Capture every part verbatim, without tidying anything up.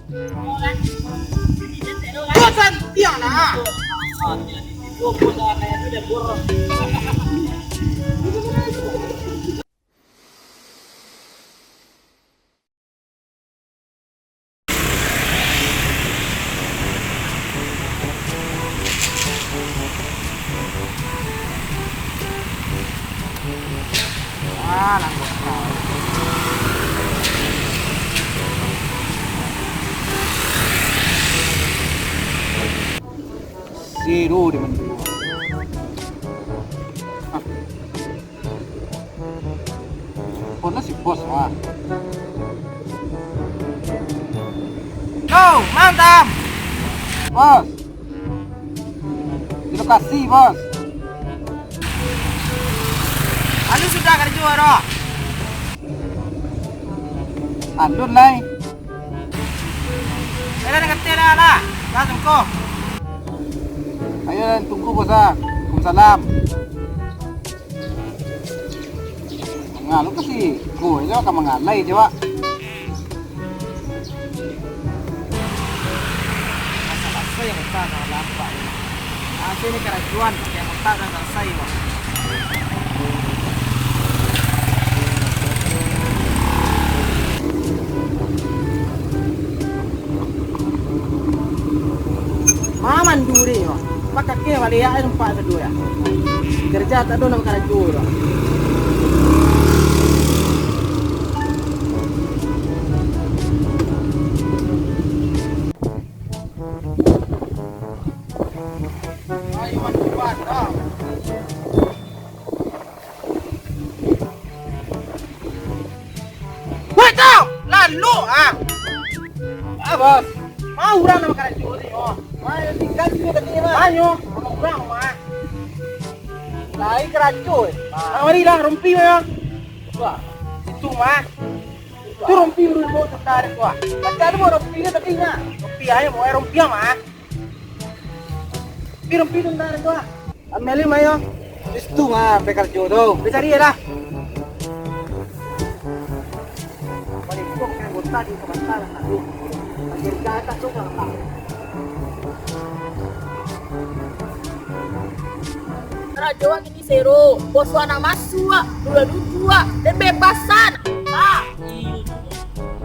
Bosan tiang nah. Ah, langkok kau. Zero di mana? Ah. Pernah si bos mah. Yo, mantap. Bos. Di lokasi, bos. Anu sudah karajo, ado? Alun lai. Ayo, lah, lah, lah. Lah, tunggu. Ayo, lah, tunggu, bos, ah. Waalaikumsalam. Mangalu ka siko, jo ka mangalai jo, Wak. Rasa-rasa yang utah ka lampak. Asa ni karajuan, yang utah ka salasai, Wak. Maman duri, Wak. Pakakeh baliak ai nampak saduo, ya. Karajo tak ado nak karajo doh. Weh, tau! Lalu, ah! Ah, bos. Mau urang nak karajo ni, oh. Mai tinggal sini tadi, Mas. Banyak, urang mah. Lai karajo, eh. Ah. Ah, marilah, rompi, Mas. Wah, itu, Mas. Itu rompi dulu, mau tentara tu, ah. Baca tu, mau rompi dia tadi, Mas. Rompi aja, mau rompi, Mas. Rompi, rompi tentara tu, ah. Ambil lima, yo. Di situ, ah, P K R J tu. Kita cari, ya, dah. Balik, kok, kan, anggota di sebentar, nah. Lagi di atas tu, Kak. Karajo wak kini sero, bos wak nak masuak, dua dudu wak, dan bebasan. Ah, iyo.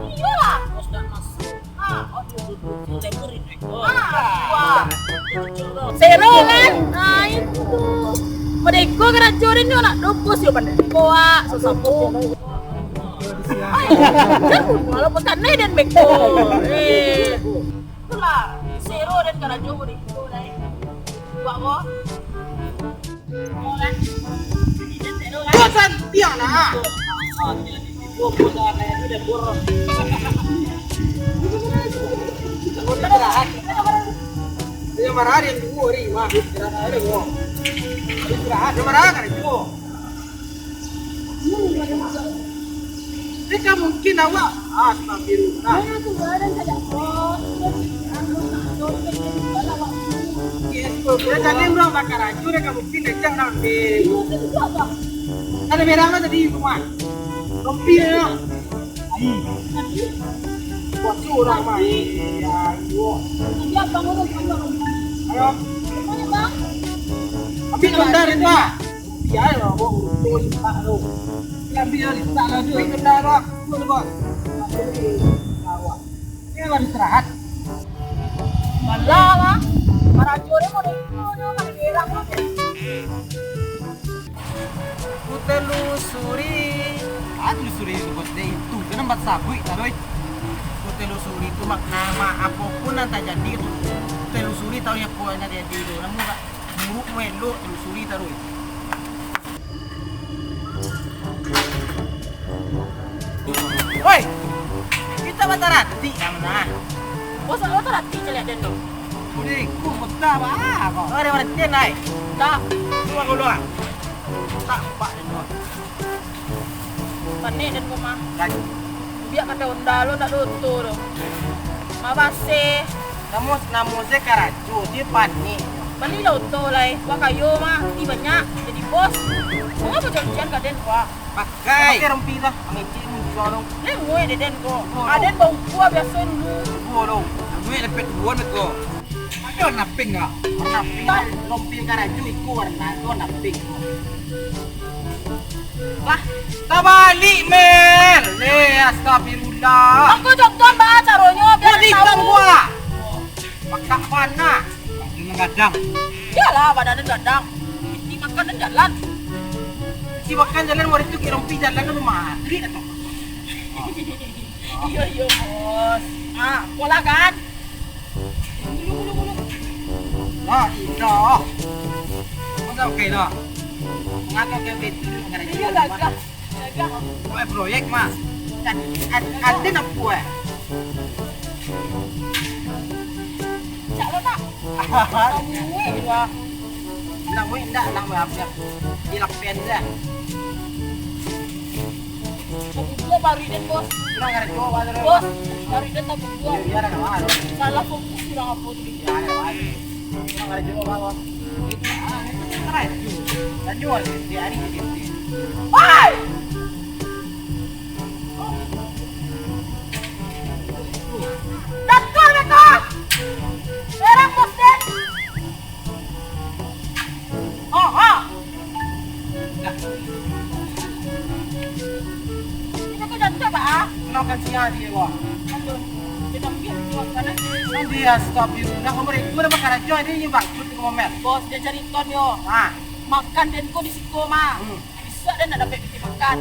Iyolah. Bos nak masuak. Ah, aduh, dudu, dudu, dudu, dudu. Ah, wah. Sero kan? Ah, itu. Mereka karajo ni nak dopos yo pandai. Koak, sosok. Ai, jangan malah pekan ni dan beko. Eh. Itulah, sero dan karajo ko deh. Buat ko. Bosan tiang nah. Dia marah dia dulu, Ri, mah. Istirahat, dia marah kan itu. Ini mungkin awak. Astagfirullah. Dia tadi urang bakarajo, dia ka mungkin dicak nanti. Ada berang lah tadi rumah. Rompi ya. Ai. Buat surang mah. Ya, iyo. Ayo. Tapi tunda deh, Pak. Iya, ya, bawa urut tu, tak tahu. Tapi ya, tak tahu. Tapi tunda, Pak. Itu, Pak. Awak. Ini harus istirahat. Malah lah. Para curi mau deh. Ku telusuri. Ah, telusuri itu, bos. Dia itu, dia nampak sabuik, tak, doi? Ku telusuri itu makna ma-, apapun yang terjadi itu. Telusuri tahu ya, apa yang terjadi itu. Namun, Kak, buruk mau elok, telusuri taruh. Woi! Kita bataratik, yang mana? Bos, lu bataratik caliak den tu. Udah ikut kota, apa kau? Oh, ada berhenti, naik. Tak. Keluar dulu, ah. Tak, Pak, den tu. Panik den ko mah. Biak kato onda lo ndak do oto do. Mabaseh. Namo, namo se karajo, se panik. Balilah oto lai. Wak kayo mah, ti banyak, jadi bos. Mangapa janjian ka den, Wak? Pakai. Pakai rompi lah. Mangecek muncua lo. Lengoi dek den ko. Aden bau ukua biaso dulu. Bolo. Wan ko. Ado warna pink ka? Warna pink. Rompi karajo iko warna tu warna pink. Lah, tabalik, Mel. Eh, astagfirullah. Angku contoh, Mbak, caronyo biar Kok tahu. Diikan gua? Pakak panah. Langsung menggadang. Iyalah, badan gadang. Dimakan dan jalan. Dimakan jalan, waktu itu kayak rompi jalan tu mah. Jadi datang. Iyo, iyo, bos. Ah, pola kan? Gulu, gulu, gulu. Lah, idah. Masa oke dah. Ngapa oke, oke itu? Iyo, gagah. Gagah. Wah, proyek mah. Kan, kan, kan, dia nak buat. Cak lo, Nak. Nak muik lah. Nak muik ndak, nak muik apa? Di lapen dah. Tabubua paruik den, bos. Kurang karajo, bos. Bos, paruik den tabubua. Iyo, iyo, dah, dah. Salah fokus kurang apa tu. Iyo, dah, dah. Kurang karajo, bos. Ah, ini karajo. Karajo, di hari ini. Woi! Datuk, Datuk! Erang, bos den! Oh, oh. Dah. Kita tu jangan coba, ah. Kenalkan sia dia, wah. Aduh, kita ambil di makanan. Nanti, astagfirullah, kamu itu udah makan aja, ini bangkrut di ngomel. Bos, dia cari ton, yo. Ah. Makan den ko di siko, mah. Hmm. Bisuak den ndak dapek pitih makan.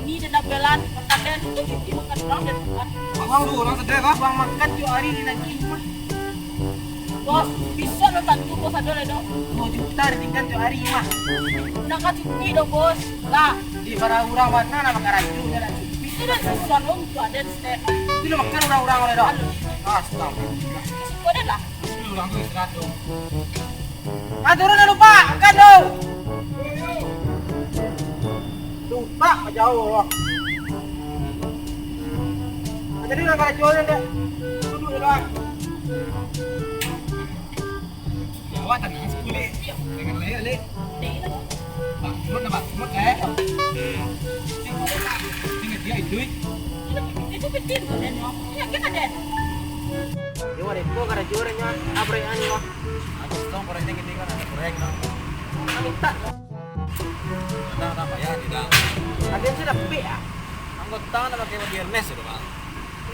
Ini den ndak belan, makan den, itu pitih makan urang den makan. Uang tu, urang sadai, kah? Uang makan tiok hari di nagih, mah. Bos, bisuak lo tantu bos ado lai doh. Duo juta ditinggan tiok ari mah. Ndak ka cukuik doh, bos. Lah. Di bara urang bana nak makan raju, dah nak cukuik. Itu dah susah lo untuak aden stek. Itu lo makan urang-urang lai doh. Aduh. Astaga. Kasih kau dah lah. Itu urang tu istirahat doh. Ah, turun dah lupa, makan doh. Lupa jauh. Jadi urang kada jual dek. Duduk di luar. Awak tanah sekulih. Dengan layar, Lek. Bangkrut dah, bangkrut, eh. Tengok dia, Idui. Itu pitin tu, Den. Yakin, Den? Yo, ada tu kada jual nya, abrekan ni, wah. Aku tong proyek ni, kita kan ada proyek, no. Minta. Datang, datang, bayar, tidak. Ada yang sudah pik, ah. Anggota nak pakai body harness tu, Bang.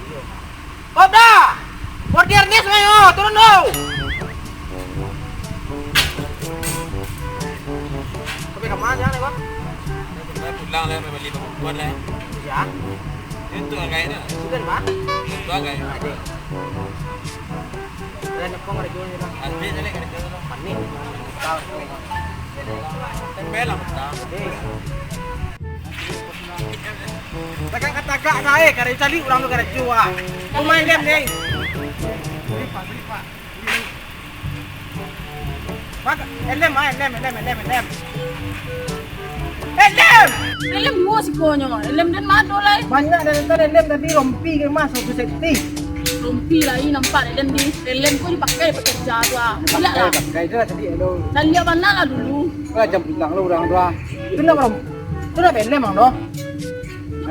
Iyo. Bob dah! Body harness, ayo, turun dulu! Sampai ke mana, Bang? Sampai pulang lah, sampai beli pembukuan lah. Ya. Ini untuk agak itu. Bukan, Bang? Untuk agak itu. Ada. Ada nepong ada jual ni, Bang. Habis, ada kerja tu, Bang. Panik. Tahu, tahu. Tempel lah, Bang. Eh. Tagak-tagak sae, kada cari urang tu kada jua. Rumah Elem ni. Bang, Elem ah, Elem, Elem, Elem, Elem. Elem! Elem duo sikonyo, Elem den mado lai. Banyak dari tadi Elem tadi rompi ke mas, satu seti. Rompi lai nampak Elem di, Elem ko dipakai pekerja tu ah. Lihat lah. Pakai, pakai tu lah tadi, Elem. Dan lihat bana lah dulu. Lah jam pulang lah urang tu ah. Tu nak rom-, tu nak Elem ang doh.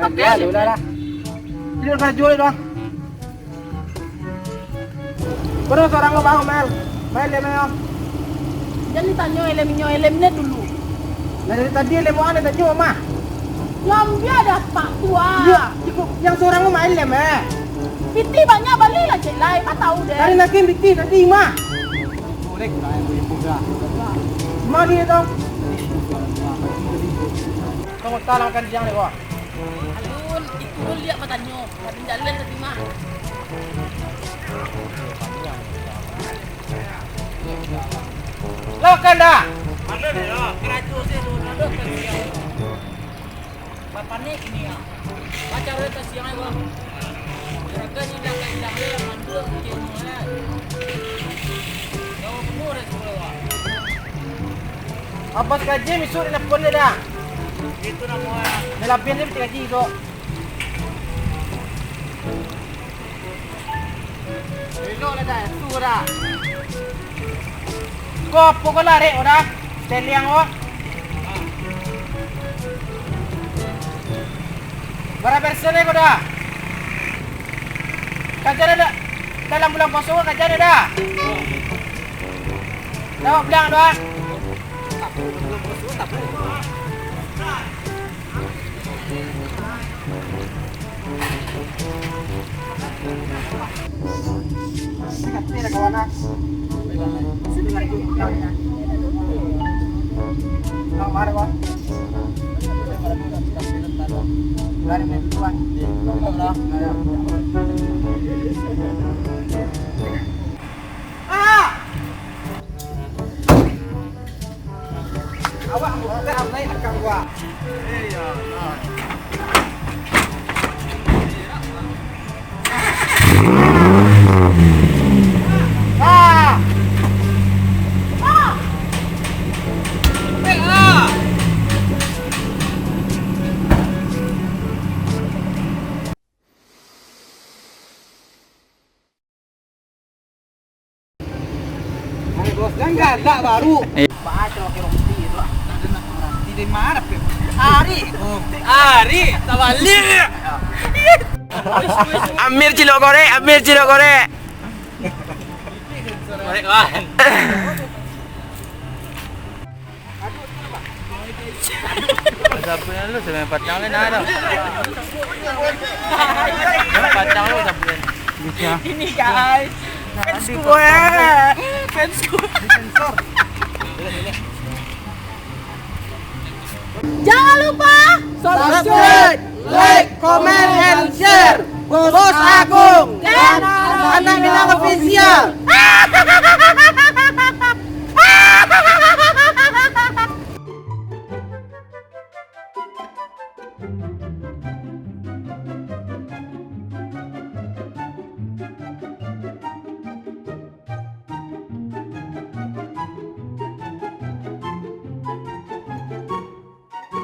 Pakai Elem. Lah, lah. Jadi urang karajo doh. Baru surang lo bang, Mel. Mel, Elem, yo. Jan ditanyo Elem inyo, Elem ne dulu. Nah, dari tadi Elem, wah, ada tanyo, mah. Yang dia ada sepatu, ah. Iya, cukup. Yang surang lo mah Elem, eh. Piti banyak, bali lah, cek lai, mah tahu deh. Dari nagih piti tadi, mah. Boleh kurang yang boleh buka. Mah dia tu. Kamu tak makan siang ni, wah. Alun, itu lo lihat matanyo. Lah, jalan tadi mah. Lah, kan dah. Mana dah, ya? Karajo saya tu, ada kan siang. Bapanik ini, ya. Baca dulu tak siang, ya, Bang. Kira-kira ni dah kayak dah, ya, mandul, kayak ni, ya. Jauh penuh dah sekolah, Bang. Apa gaji misuk di telepon dia dah? Itu nama orang. Dia lapian dia piti gaji tu. Elok lah dah, tu dah. Ko apo ko larek ko dah? Steliang ko. Bara persen ko dah? Kajar ado. Dalam bulan puaso kaja dah. Jawab bilang doang. Awak buka amai akang gua. Jangan galak baru. Baca pakai rompi tu lah. Tidak marah pe. Ari. Ari, tabalik. Amir cilok korek, Amir cilok korek. Korek kawan. Sapu yang lu sampai patang kan ada. Patang lu sapu yang. Ini guys, fans gue, fans gue. Jangan lupa subscribe, like, comment, and share. Bos Agung dan Anak Minang Official.